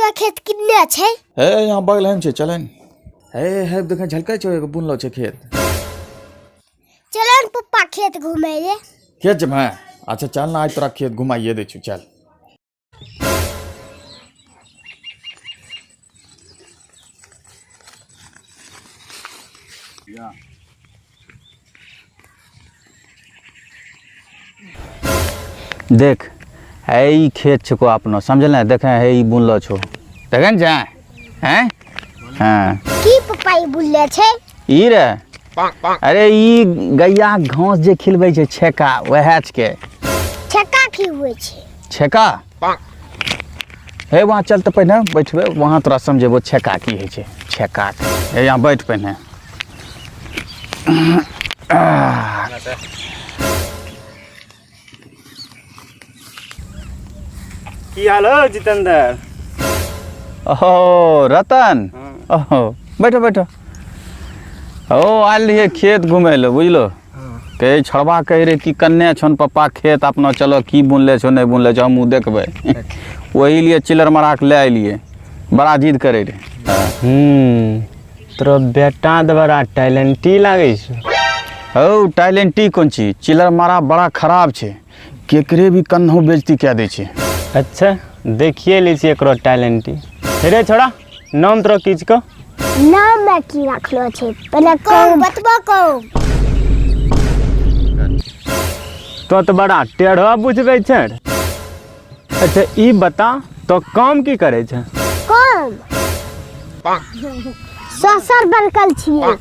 तोरा खेत किन्ने छै? हे यहाँ बगल में छै, चलन। हे हे देख झलकै छौ एगो बुनलो छै खेत। चलो ने पप्पा खेत घूमे ले। खेत जेबै? अच्छा चल ना, आज तोरा खेत घुमाइए दै छियौ, चल। देख है ई खेत छको अपनो, समझल ने? देखे है ई बुनलो छो, देखे ने जाए हैं? हाँ। की पप्पा ई बुनले छै? ई रे, अरे ई गैया के घास जे खिलबै छै छेका, वएह छके। छेका की होइ छै? छेका? हे वहाँ चल तऽ पहिने बैठबे, वहाँ तोरा समझेबो छेका की होइ छै। छेका हे यहाँ बैठ पहिने। की हाल हो जितेंद्र? ओहो रतन, ओहो बैठो बैठो। ओ आयल रहियै खेत घुमै लए, बुझलो? कहे छड़बा कहे रे कि कन्ने छन पप्पा खेत अपना, चलो की बुनले छो नहीं बुनले छो हमहूँ देखबै। ओही लिए चिलर मरा के ले अयलियै, बड़ा जिद करे रे। तोरा बेटा तऽ बड़ा टैलेंटी लागै छौ। हौ टैलेंटी कोन चीज, चिलर मारा बड़ा खराब छै, केकरे भी कन्हो बेइज्जती कए दै छै। अच्छा देखिए लै छियै एकरो टैलेंटी। रे छोड़ा, नाम तोरा की छिकौ? नाम में की रखलो छै पहिले कहू, बतबो कहू। तो तऽ बड़ा टेढ़ो बुझबै छै। अच्छा ई बता तो काम की करे छै? काम सोशल वर्कर छियै।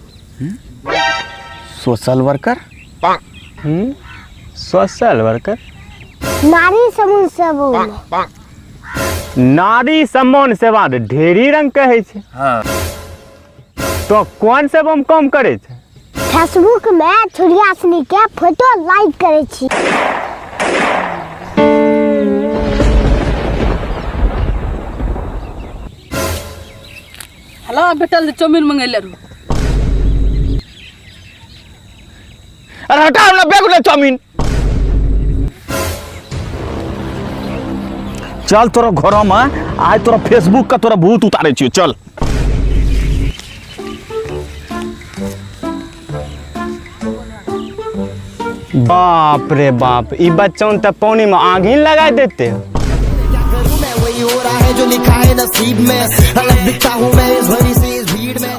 Social worker? Social worker? नारी समूह सब ओमे। नारी सम्मान सेवा तऽ ढेरी रंग के होइ छै। हाँ। तो कोन सेवा में काम करे छै? फेसबुक में छुरिया सनी के फोटो लाइक करे छी। हेलो बेटल चाउमीन मंगैले रहू। अरे हटा हमरा बैग उठा चाउमीन। चल तोरा घर में आज तोरा फेसबुक का तोरा भूत उतारे छियो, चल। बाप रे बाप, ई बच्चों त पानी में आग ही लगा देते। क्या करूं मैं, वही हो रहा है जो लिखा है नसीब में। अलग दिखता हूं मैं इस भरी सी इस भीड़ में।